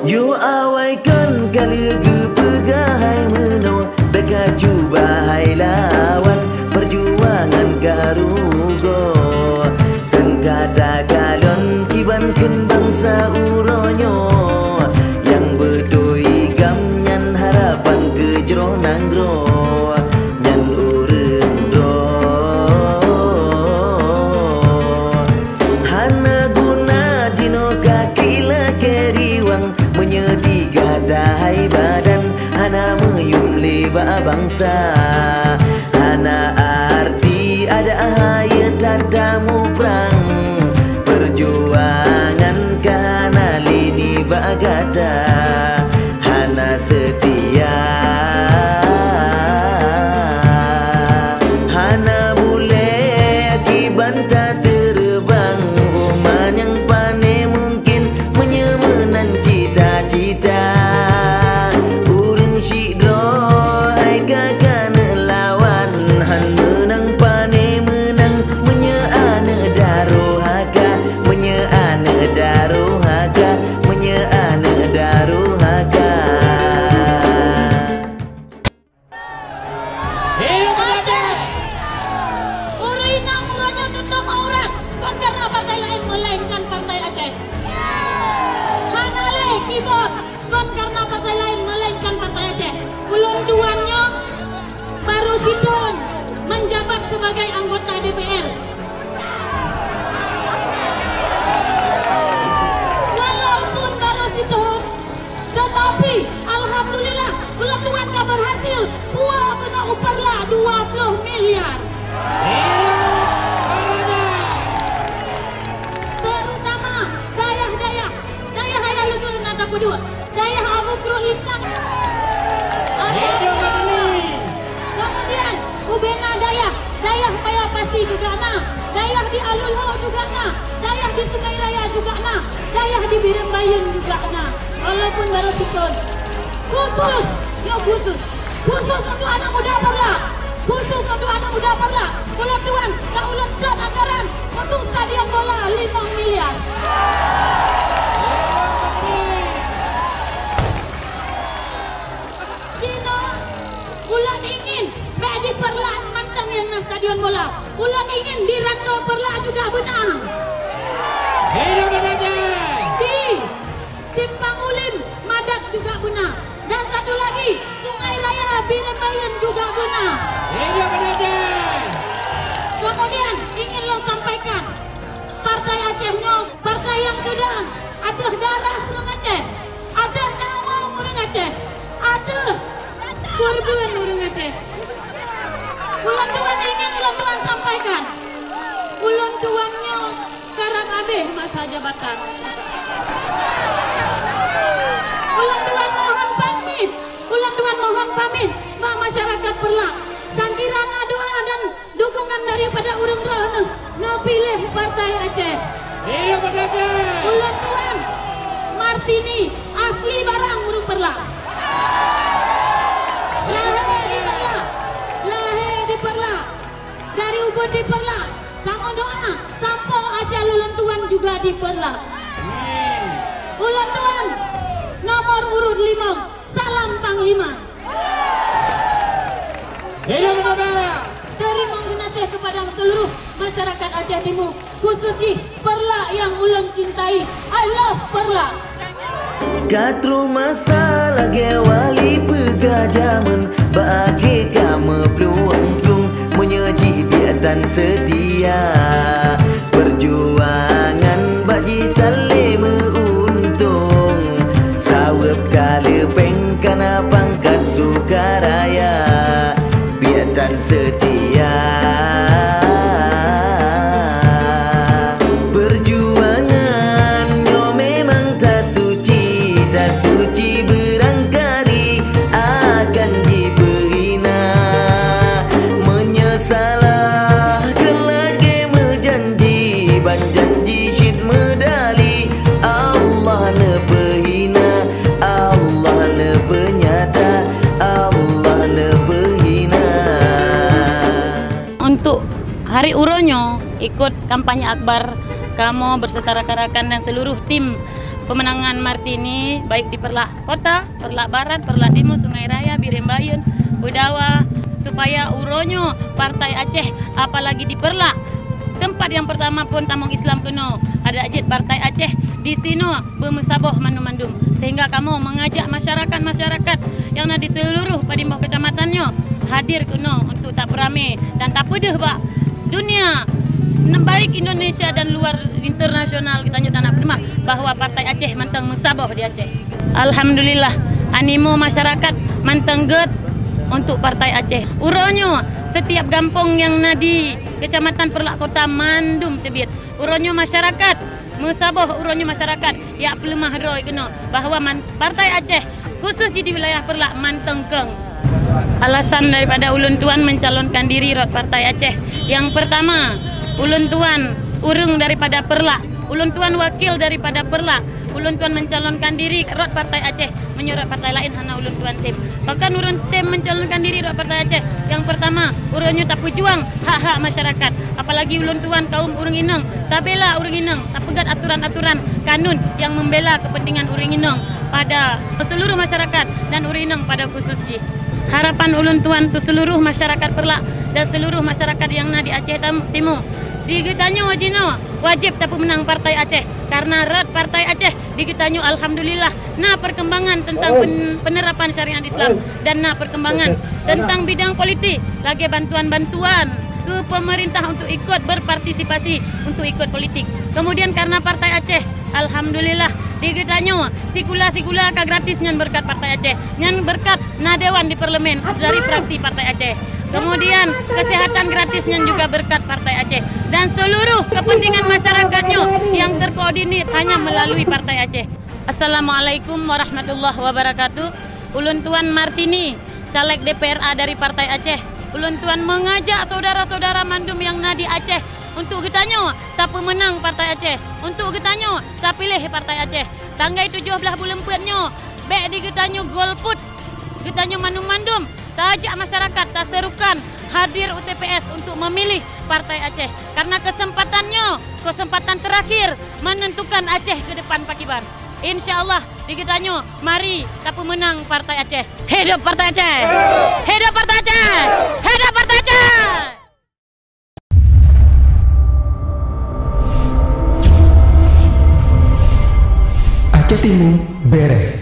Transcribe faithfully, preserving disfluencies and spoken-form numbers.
Yoh awai kon ka lheueh geupeugah hai meunoe, bèk ka cuba hai lawan, peujuangan ka rugoe. Teungka takalon kiban kheun bansa uroe nyoe, nyang beutôi gam nyan harapan keu jroh nanggroe, nyan ureueng droe. Hana guna jinoe kaki lakèe riwang, meunyoe di gata hai badan hana meuyuem lé bak bansa. Hana arti adak hayeu that tamuprang, peujuangan ka hana lé nibak gata. Hana seutia, hana bulèe kiban tateureubang, uma nyang pané mungken meunyoe meunan cita-cita. Ureueng sidroe hai ka keuneuk lawan, han meunang pané meunang meunyoe aneuk darohaka, meunyoe aneuk darohaka, meunyoe aneuk darohaka. Hidup Aceh! Ureueng inong uroe nyoe tutup aurat, kon karena partai laén melainkan Partai Aceh. Hana lé keyboard, kon karena partai laén melainkan Partai Aceh. Ulôn tuan nyoe baru sithon menjabat sebagai anggota D P R. Walaupun baru sithon, tetapi alhamdulillah, ulôn tuan ka berhasil puwoe keunoe u Peureulak dua ploh miliar. Terutama dayah-dayah, dayah ayah lôn na tapeuduek, dayah Abu Krueng Intan. Kemudian, ubena dayah, dayah Paya Pasi juga na, dayah di Alue Lhok juga na, dayah di Sungai Raya juga na, dayah di Bireuen Bayeuen juga na. Walaupun baru sithon. Khusus, ya khusus. Khusus untuk anak muda Peureulak. Khusus untuk anak muda Peureulak. Ulôn tuan, ka ulôn cok anggaran untuk stadion bola limong miliar. Jinoe, ulôn ingin bèk di Peureulak mantong nyang na stadion bola. Ulôn ingin di Ranto Peureulak juga beuna. Hidup Aceh! Di Simpang Ulim, Madat juga beuna. Dan satu lagi, Sungai Raya, Bireuen Bayeuen juga beuna. Hidup Aceh! Kemudian, ingin lôn sampaikan, Partai Aceh nyoe, partai nyang sudah ateueh darah ureueng Aceh, ateueh nyawöng ureueng Aceh, ateueh keureubeuen ureueng Aceh. Ulôn tuan ingin ulôn tuan sampaikan, ulôn tuan nyoe karab abéh masa jabatan. Ulôn tuan mohon pamit, ulôn tuan mohon pamit bak masyarakat Peureulak. Sangkira na doa dan dukungan daripada ureueng droeneuh neupiléh Partai Aceh. Iya, Partai Aceh! Ulôn tuan, Martini, asli barang ureueng Peureulak. Lahé di Peureulak, lahé di Peureulak. Dari ubit di Peureulak, kamoe doa sampoe ajal ulôn tuan juga di Peureulak. Ulôn tuan, nomor urut limong, salam Panglima. Hidup Peureulak! Terima kasih kepada seluruh masyarakat Aceh Timur, khusus di Peureulak yang ulôn cintai. I love Peureulak. Ka troh masa lagèe wali peugah jameun, bak akhé ka meuplueng-plueng, meunyoe jih biet tan seutia. Peujuangan bak jih tan lé meu-untông, saweueb ka leupeng ka na pangkat sukaraya. Biet tan seutia. Peujuangan nyoe memang tasuci, tasuci beurangkali akan jipeuhina. Meunyoe salah keu lagèe meujanji, ban janji cit meudali, Allah neupeuhina, Allah neupeunyata, Allah neupeuhina. Untuk hari uroe nyoe, ikut kampanye akbar, kamoe beserta rakan-rakan dan seluruh tim Pemenangan Martini, baik di Peureulak Kota, Peureulak Barat, Peureulak Timu, Sungai Raya, Bireuen Bayeuen, Peudawa, supaya uroe nyoe Partai Aceh, apalagi di Peureulak, teumpat nyang peurtama phon tamong Islam keunoe, adak jeuet Partai Aceh di sinoe beumeusaboh mandum-mandum. Sehingga kamoe meungajak masyarakat-masyarakat nyang na di seuluruh padum boh keucamatan nyoe hadir keunoe untuk tapeuramé dan tapeudeuh bak dunia, baik Indonesia dan luar internasional, geutanyoe tanak peuleumah bahwa Partai Aceh mantong meusaboh di Aceh. Alhamdulillah, animo masyarakat mantong gèt untuk Partai Aceh. Uroe nyoe, setiap gampông nyang na di Keucamatan Peureulak Kota mandum teubiet. Uroe nyoe masyarakat meusaboh, uroe nyoe masyarakat jak peuleumah droe keunoe bahwa man-, Partai Aceh, khusus jih di wilayah Peureulak, mantong keueng. Alasan daripada ulôn tuan mencalonkan diri rot Partai Aceh, nyang peurtama, ulôn tuan ureueng daripada Peureulak, ulôn tuan wakil daripada Peureulak, ulôn tuan mencalonkan diri rot Partai Aceh, meunyoe rot partai laén hana ulôn tuan tem. Bahkan ulôn tem mencalonkan diri rot Partai Aceh, nyang peurtama, uroe nyoe tapeujuang hak-hak masyarakat, apalagi ulôn tuan kaum ureueng inong, tabela ureueng inong, tapeugèt aturan-aturan kanun nyang membela kepentingan ureueng inong pada seluruh masyarakat dan ureueng inong pada khusus jih. Harapan ulôn tuan keu seluruh masyarakat Peureulak dan seluruh masyarakat nyang na di Aceh Tam-, Timu, di geutanyoe jinoe wajéb tapeumeunang Partai Aceh, karena rot Partai Aceh di geutanyoe alhamdulillah na perkembangan tentang pen-, penerapan syariat Islam dan na perkembangan tentang bidang politik, lagèe bantuan-bantuan keu pemerintah untuk ikut berpartisipasi untuk ikut politik. Kemudian karena Partai Aceh, alhamdulillah, di geutanyoe sikula-sikula ka gratis nyan berkat Partai Aceh. Nyan berkat na dewan di parlemen dari fraksi Partai Aceh. Kemudian kesehatan gratis nyan juga berkat Partai Aceh. Dan seluruh kepentingan masyarakat nyoe nyang terkoordinir hanya melalui Partai Aceh. Assalamualaikum warahmatullahi wabarakatuh. Ulôn tuan Martini, caleg D P R A dari Partai Aceh. Ulôn tuan meungajak syedara-syedara mandum nyang na di Aceh untuk geutanyoe tapeumeunang Partai Aceh, untuk geutanyoe tapiléh Partai Aceh. Tanggai tujoh blaih buleuen peuet nyoe, bèk di geutanyoe golput. Geutanyoe mandum-mandum taajak masyarakat taserukan hadir u T P S untuk memilih Partai Aceh. Karena kesempatan nyoe, kesempatan terakhir menentukan Aceh ke depan pakiban. Insya Allah, di geutanyoe, mari tapeumeunang Partai Aceh. Hidup Partai Aceh! Hidup Partai Aceh! Hidup Partai Aceh! Aceh Timu, bèrèh.